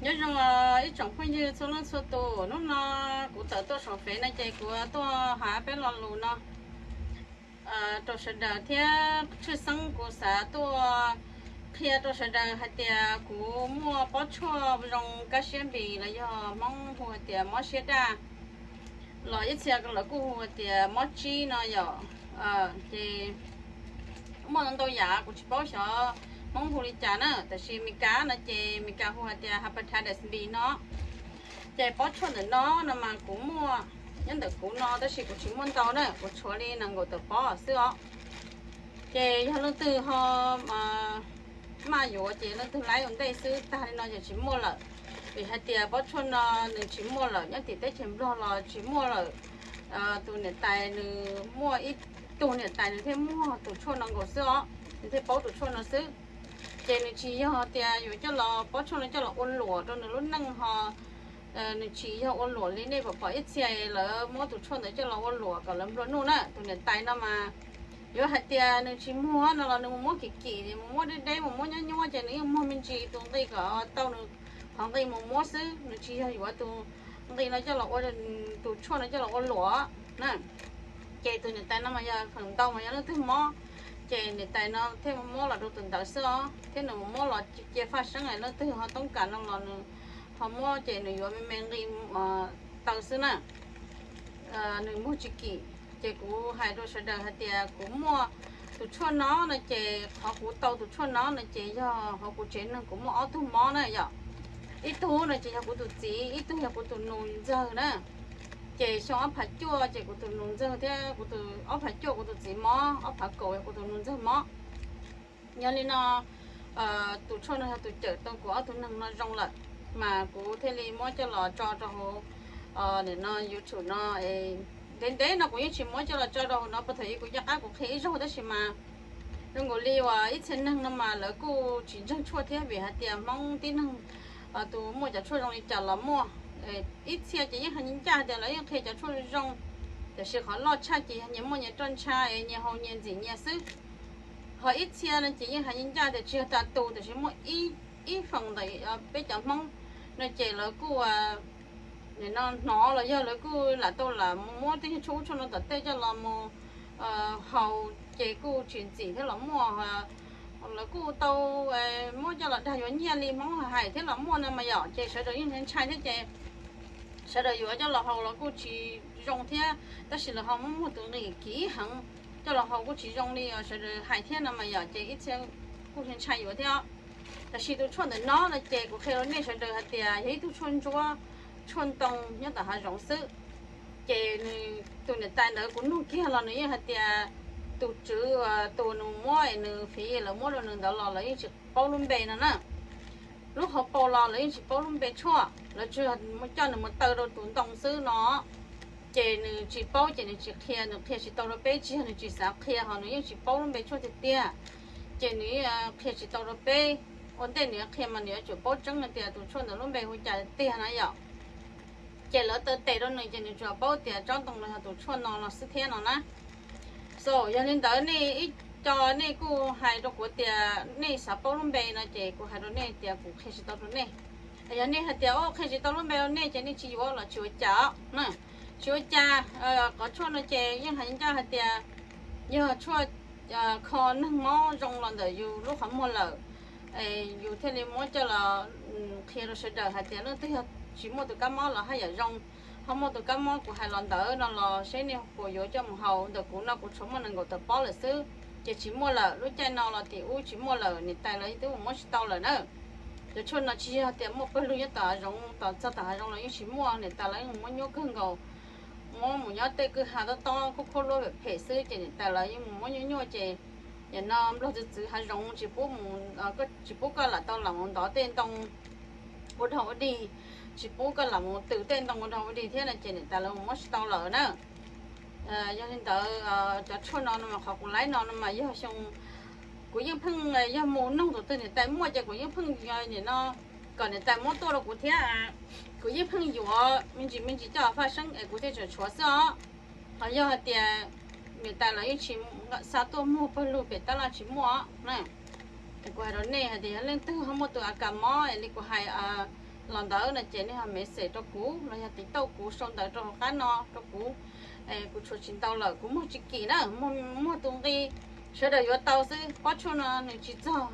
Nyob zoo ib tsoom phooj ywg txhua leej txhua tus, hnub no kuv tawm tuaj saum fev no ces kuv tuaj hais peb lo lus no rau sawv daws thiab tshwj xeeb kuv xav tuaj qhia rau sawv daws hais tias kuv muaj pob tshuaj zoo kab siab npis los yog Hmoob hu hais tias mob siab daj, los ib txhia lawv kuj hu hais tias mob tsib no yom. Ces muaj ntau yam kuv tsis paub xyov Hmoob hu li cas na, tab sis Meskas no ces Meskas hu hais tias hepatitis B no. Ces pob tshuaj ntawm no no mas kuv muaj nyob ntawm kuv no tab sis kuv tsis muaj ntau na, kuv tshuav li nees nkaum tawm pob xwb os. Ces yog leej twg ho maj yuav ces leej twg laib ua ntej xwb, tag li no ces tsis muaj lawm. Vim hais tias pob tshuaj no nws tsis muaj lawm, nyob tim teb chaws Nplog los tsis muaj lawm. Tus niam tais nws muaj ib tug niam tais nws thiaj muaj tus tshuaj no nkaus xwb os, nws thiaj paub tus tshuaj no xwb. Ces nws tsis yog tias yuav coj los, pob tshuaj no coj los ua luam rau nws lub neej ho nws tsis yog ua luam li nej pom pom ib txhia lawv muab tus tshuaj ntawd coj los ua luam kom lawv nplua nuj na. Tus niam tais no mas yuav hais tias nws tsis muag no los nws mus muab kim kim, mus muab deb deb, mus muab nyuab nyuab ces nws yeej muag me ntsis tus nqi kom tau nws qhov nqi mus muab xwb, nws tsis yog yuav tus nqi no coj los ua, tus tshuaj no coj los ua luam na. Ces tus niam tais no mas yog feem ntau mas yog leej twg mob, ces niam tais no thiaj muab los rau tus ntawd xwb os, thiab nws mus muab los cia faj seeb, leej twg ho toob kas no los nws ho muab ces nws yuav me me nqi taw xwb na. Nws muag tsis kim. Ces kuv hais rau sawv daws hais tias kuv muaj tus tshuaj no no ces qhov kuv tau tus tshuaj no no ces yog hauv kuv tsev neeg kuv muaj ob tug mob na yom. Ib tug no ces yog kuv tus txiv, ib tug yog kuv tus nus ntxawg na. Ces xyoo ob phav cuaj ces kuv tus nus ntxawg thiab kuv tus, ob phav cuaj kuv tus txiv mob, ob phav kaum yog kuv tus nus ntxawg mob. Yog li no tus tshuaj no yog tus cawm tau kuv ob tug neeg no zoo lawm, mas kuv thiaj li muab coj los tso rau hauv no YouTube no. Ntev ntev no kuv yeej tsis muab coj los tso rau hauv no, puag thaum ub kuv coj qab kuv qhia ib zaug tab sis mas zoo nkaus li uas ib txhia neeg no mas lawv kuj tsis ntseeg tshuaj thiab, vim hais tias Hmoob tib neeg tus muaj cov tshuaj zoo li cas los muaj. Ib txhia ces yeej hais ncaj ncaj tias lawv yeej qhia cov tshuaj zoo, tiam sis qhov loj tshaj ces yog nyias muaj nyias roj ntsha es nyias haus nyias ntxim nyias xwb. Ho ib txhia no ces yeej hais ncaj ncaj tias tsis yog tas tus, tiam sis muaj ib feem ntawm peb cov Hmoob no ces lawv kuj nim no hnov los yog lawv kuj lam tau lam mus muab tej tshuaj ub tshuaj no tom tej coj los mus haus ces kuj tsis ntxim thiab los muaj. Lawv kuj tau muab coj los dag yuav nyiaj li Hmoob hais thiab los muaj no mas yom, ces sawv daws yeej ntshai thiab ces sawv daws yuav coj los haus los kuj tsis zoo thiab, tab sis lawv ho muab muag tus nqi kim heev, coj los haus kuj tsis zoo li sawv daws hais thiab no mas yom, ces ib txhia kuj ntshai yuav thiab. Tab sis tus tshuaj ntawm no no ces kuv qhia rau nej sawv daws hais tias yog ib tug tshuaj ntsuab, tshuaj ntoo nyob tom hav zoov xwb. Ces nws, tus niam tais ntawd kuv nug kiag los nws yeej hais tias tus tswv, tus nws muab es nws fiv lawv muab rau nws ntawd los lawv yeej tsis paub lub npe no na. Lub hauv paus los lawv yeej tsis paub lub npe tshuaj, lawv tsuas coj nws mus taw rau tus ntoo xwb no. Ces nws tsis paub ces nws tsis qhia, nws qhia tsis tau rau peb, tsis yog nws tsis xav qhia ho nws yeej tsis paub lub npe tshuaj tiag tiag. Ces nws qhia tsis tau rau peb, ua ntej nws yuav qhia mas nws yuav tsum paub tseeb tias tus tshuaj ntawd lub npe hu cas tiag na yom. Ces lawv taw tes rau nws ces nws tsuas paub tias tsob ntoo no yog tus tshuaj no no xwb thiab no na. So yog li ntawd nej ib co nej kuj hais rau kuv tias nej xav paub lub npe no ces kuv hais rau nej tias kuv qhia tsis tau rau nej. Yog nej hais tias qhia tsis tau lub npe rau nej ces nej tsis yuav los tsis ua cas na. Tsis ua cas, qhov tshuaj no ces yeej hais ncaj hais tias yog tshuaj kho neeg mob zoo los ntawm yus lub qhov muag lawm, yus thiaj li muab coj los qhia rau sawv daws hais tias leej twg yog tsis muaj tus kab mob los haj yam zoo. Ho muaj tus kab mob kuv hais los ntawd no los seb nej puas yuav coj mus haus. Ntawm kuv no kuv tshuav muaj nees nkaum tawm pob lawm xwb, ces tsis muaj lawm. Lub caij no los tim ub tsis muaj lawm, niam tais lawv twb mus muab tsis tau lawm na. Cov tshuaj no tsis yog tias muaj pawg lug nyob tom hav zoov, tom txog tom hav zoov los yeej tsis muaj, niam tais lawv yeej mus muab nyuab kawg nkaus. Muab mus nyob tej kwj ha tob tob kub khuab luab phem phem xwb ces niam tais lawv yeej mus muab nyuaj nyuaj ces nim no Nplog txwv txwv hav zoov tsis pub mus, tsis pub koj lam tau lam mus ntov tej ntoo ua dog ua dig, tsis pub koj lam mus tws tej ntoo ua dog ua dig thiab no ces niam tais lawv mus muab tsis tau lawm na. Yog li ntawd cov tshuaj no no mas qhov kuv laib no no mas yog xyoo, kuv yeej pheej yog mus noog tus twg niam tais muaj ces kuv yeej pheej nim no kom niam tais muab tuaj rau kuv thiab. Kuv yeej pheej yuav me ntsis me ntsis coj faj seeb es kuv thiaj tseem tshuav xwb os. Ho yog hais tias niam tais los yeej tsis xa tuaj muag pawg lug pem tab laj tsis muaj na. Kuv hais rau nej hais tias yog leej twg ho muaj tus a kas mob es li kuv hais los ntawd no ces nej ho message rau kuv los yog tiv tauj kuv sau ntawv rau hauv qab no rau kuv. Kuv tshuav tsis ntau lawm, kuv muag tsis kim na, muag tus nqi sawv daws yuav tau xwb. Pob tshuaj no nws tsis txog,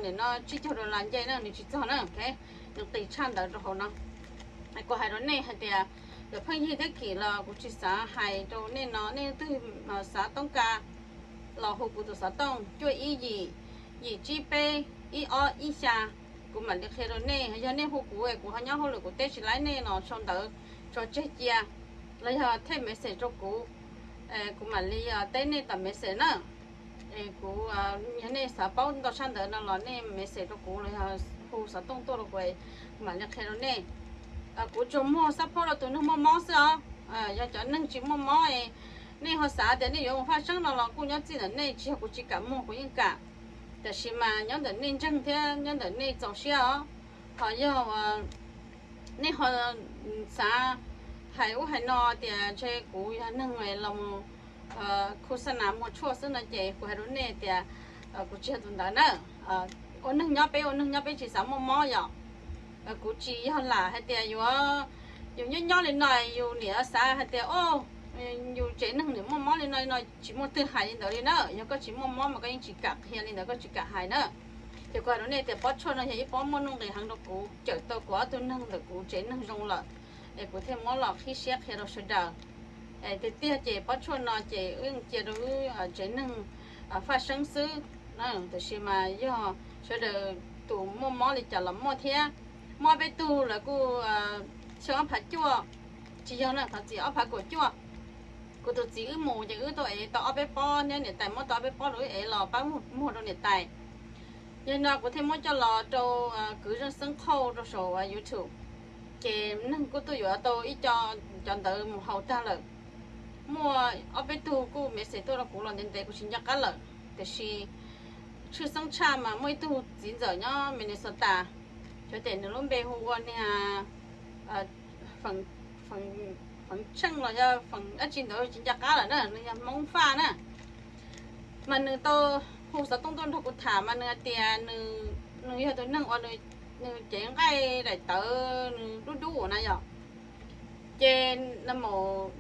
nim no tsib caug dollar nce na, nws tsis txog na, nws qis tshaj ntawd rau hauv no. Kuv hais rau nej hais tias cov phooj ywg thiab kim los kuv tsis xav hais rau nej no, nej twg xav toob kas los hu kuv tus xov tooj cuaj ib yim, yim tsib peb, ib ob ib xya. Kuv mam li qhia rau nej, yog nej hu kuv, kuv ho nyob hauj lwm kuv teb tsis laib nej los sau ntawv tso tseg cia, los yog text message rau kuv, kuv mam li teb nej tom message na. Kuv, yog nej xav paub ntau tshaj ntawd no los nej message rau kuv los yog hu xov tooj tuaj rau kuv, kuv mam li qhia rau nej. Kuv tsuas muag support rau tus neeg muaj mob xwb os. Yog cov neeg tsis muaj mob, nej ho xav tias nej yuav mus faj seeb no los kuj nyob txij ntawm nej, tsis yog kuv tsis kam muag, kuv yeej kam. Tiam sis mas nyob ntawm nej ntseeg thiab nyob ntawm nej txaus siab os. Ho yog nej ho xav hais ub hais no tias ntshe kuv yog neeg los mus khu xa nas muag tshuaj xwb no ces kuv hais rau nej tias kuv tsis yog tus ntawd na. Ua neeg nyob peb ua neeg nyob peb tsis xav muaj mob yom. Kuv tsis yog lam hais tias yuav, yus nyob nyob li no yus niam xav hais tias o, yus tsev neeg niam muaj mob li no li no, tsis muaj twg hais li ntawd li na. Yog koj tsis muaj mob mas koj yeej tsis kam qhia li ntawd, koj tsis kam hais na. Ces kuv hais rau nej tias pob tshuaj no yog ib pob muaj nuj nqis heev rau kuv, cawm tau kuv ob tug neeg ntawm kuv tsev neeg zoo lawm, es kuv thiaj muab los qhib siab qhia rau sawv daws. Tiag tiag ces pob tshuaj no ces wb cia rau wb tsev neeg faj seeb xwb. Tiam sis mas yog sawv daws tus muaj mob li cas los muaj thiab. Muaj ob peb tug lawv kuj xyoo ob phav cuaj, tsis yog na, thov txim, ob phav kaum cuaj. Kuv tus txiv wb mus ces wb tau ev tau ob peb pob, niam tais muab tau ob peb pob rau wb ev los pab muag rau niam tais. Yog no kuv thiaj muab coj los rau kwv Zeej Xeeb Qhauj rau saum YouTube. Ces neeg kuj tuaj yuav tau ib co cov ntawd mus haus tag lawm. Muaj ob peb tug kuj message tuaj rau kuv los ntev ntev kuv tsis nco qab lawm, tiam sis tshwj xeeb tshaj mas muaj ib tug txiv ntxawm nyob Minnesota, xyov tias nws lub npe hu ua niag Feev Tsheej los yog Feev dab tsi ntawd tsis nco qab lawm na, nws yog Hmoob Faj na. Mas nws tau hu xov tooj tuaj nrog kuv tham mas nws hais tias nws yog tus neeg uas nws cev nqaij daim tawv nws dub dub na yom. Ces nws mus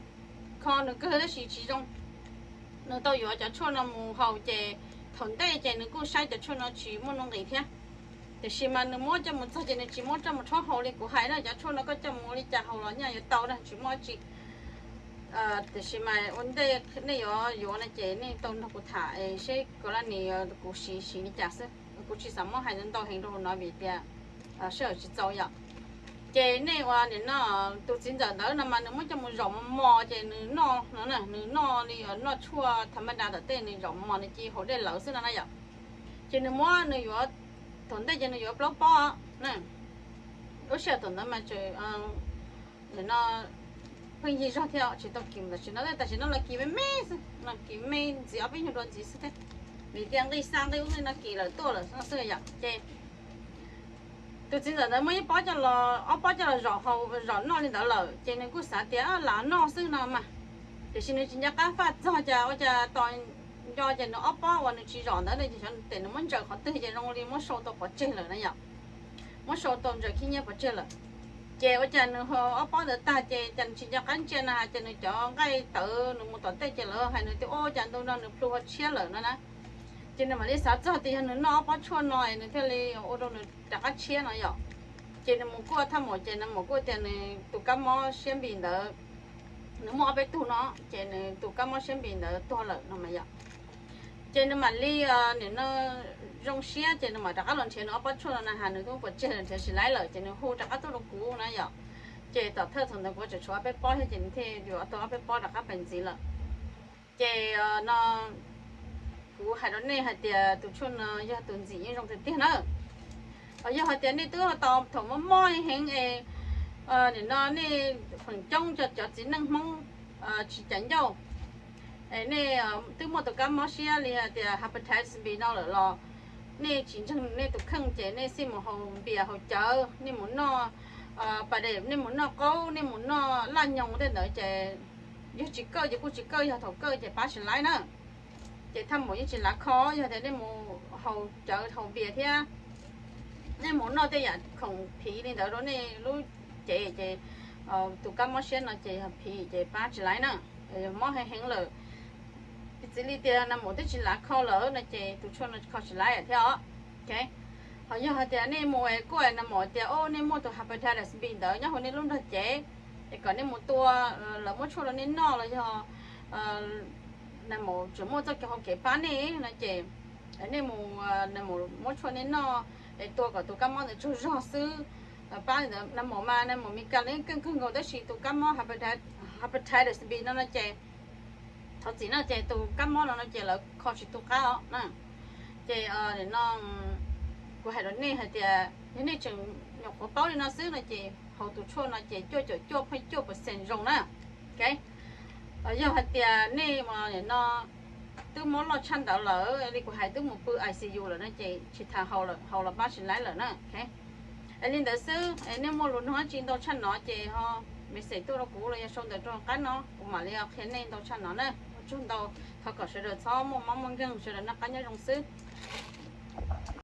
kho nws kawg tab sis tsis zoo. Nws tau yuav cov tshuaj no mus haus ces thaum ntej ces nws kuj saib cov tshuaj no tsis muaj nuj nqis thiab. Tiam sis mas nws muab coj mus txog ces nws tsis muab coj mus rhaub haus li kuv hais na, cov tshuaj no koj coj mus ua li cas haus los nyaj yuav tau na, tsis muaj dab tsi. Tiam sis mas ua ntej nej yuav yuav no ces nej tau nrog kuv tham es seb kuv laj nis kuv siv siv li cas xwb. Kuv tsis xav muab hais ntau heev rau hauv no vim tias sij hawm tsis txaus yom. Ces nej ua nim no tus txiv ntxawm ntawd no mas nws muab coj mus zaum mos mos ces nws noj no, nws noj li noj tshuaj thaum maj da tom tej nws zaum mos nws cia haus dej lawv xwb no na yom. Ces nws muab nws yuav, thaum ntej ces nws yuav plaub pob na. Lub sij hawm thaum ntawd mas tseem no pheej yig zog thiab tsis tau kis tam sim no, tam sim no los kis me me xwb, no kis me ntxiv ob peb nyuag dua ntxiv xwb thiab. Vim tias nqi xa nqi ub nqi no kis lawm tuaj lawm no xwb yom. Ces tus txiv ntxawm ntawd muab ib pob coj los, ob pob coj los zom haus zom noj li ntawd lawm ces nws kuj xav tias lam noj xwb no mas. Tiam sis nws tsis nco qab faj txog cas ua cas tos nco ces nws ob pob uas nws tsis zom ntawd ces xyov tes nws muab ntsaws qhov twg ces zoo li muab sau tau pov tseg lawm na yom. Muab sau tau ntsaws khib nyiab pov tseg lawm. Ces ua cas nws haus ob pob ntawd tag ces cas nws tsis nco qab ntsia na, ces nws cov nqaij tawv nws mus tom tej ces lawv hais nws tias ua cas ntu no nws plhu ho tshiab lawm no na. Ces nws mam li xav txog tias yog nws noj ob pob tshuaj no es nws thiaj li ua rau nws rov qab tshiab no yom. Ces nws mus kuaj thaj maum ces nws mus kuaj tias nws tus kab mob siab npis ntawd, nws muaj ob peb tug no, ces nws tus kab mob siab npis ntawd tuag lawm no mas yom. Ces nws mam li nim no zoo siab ces nws mam rov qab los nrhiav nws ob pob tshuaj no na, has nws twb pov tseg los nrhiav tsis laib lawm ces nws hu rov qab tuaj rau kuv na yom. Ces tom thawj thaum ntawd kuv tseem tshuav ob peb pob thiab ces nws thiaj yuav tau ob peb pob rov qab pais ntxiv lawm. Ces no kuv hais rau nej hais tias tus tshuaj no yog tus ntxim yeej zoo tiag tiag na. Yog hais tias nej twb tau thaum mob mob heev es nim no nej feem coob cov txiv neej Hmoob tsis cas ncauj, nej twb muaj tus kab mob siab li hais tias hepatitis B no lawm los nej tsis ntseeg nej tus kheej ces nej xij mus haus npias haus cawv, nej mus noj pas dej, nej mus noj qaub, nej mus noj laj nyoos tej ntawd ces yog tsis kawj ces kuj tsis kawj, yog thaum kawj ces pab tsis laib na. Ces thaj maum yeej tsis lav kho, yog tias nej mus haus cawv haus npias thiab Nej mus noj tej yam khoom phiv li ntawd rau nej lub cev ces tus kab mob siab no ces yog phiv ces pab tsis laiv na. Yog mob heev heev lawm, piv txwv li tias nas maum twb tsis lav kho lawm no ces tus tshuaj no kho tsis laiv thiab os. Ho yog hais tias nej mus kuj nas maum tias o nej muaj tus hepatitis B ntawd nyob hauv nej lub nrog cev, es kom nej mus tua, lawv muab tshuaj rau nej noj los yog nas maum tseem muaj txoj kev hau kev pab nej no ces nej mus, nas maum muab tshuaj nej noj, es tua kom tus kab mob ntawd tsaug zog xwb. Pab li ntawd, nas maum mas nas maum Mis Kas li keej kawg nkaus tab sis tus kab mob hepatitis B no no ces thov txim no ces tus kab mob no no ces lawv kho tsis tu qab os na. Ces nim no kuv hais rau nej hais tias yog nej tseem nyuam qhuav paub li no xwb no ces haus tus tshuaj no ces cuaj caum cuaj point cuaj percent zoo na. Yog hais tias nej nim no twb mob loj tshaj ntawd lawm li kuv hais twb mus pw ICU lawm no ces tsis tas haus los pab tsis laiv lawm na. Es li ntawd xwb, nej muaj lus nug dab tsi ntau tshaj no ces ho message tuaj rau kuv los yog sau ntawv rau qab no kuv mam li qhia nej ntau tshaj no na. Ua tsaug ntau, thov kom sawv daws txhob muaj mob muaj nkeeg, sawv daws noj qab nyob zoo xwb.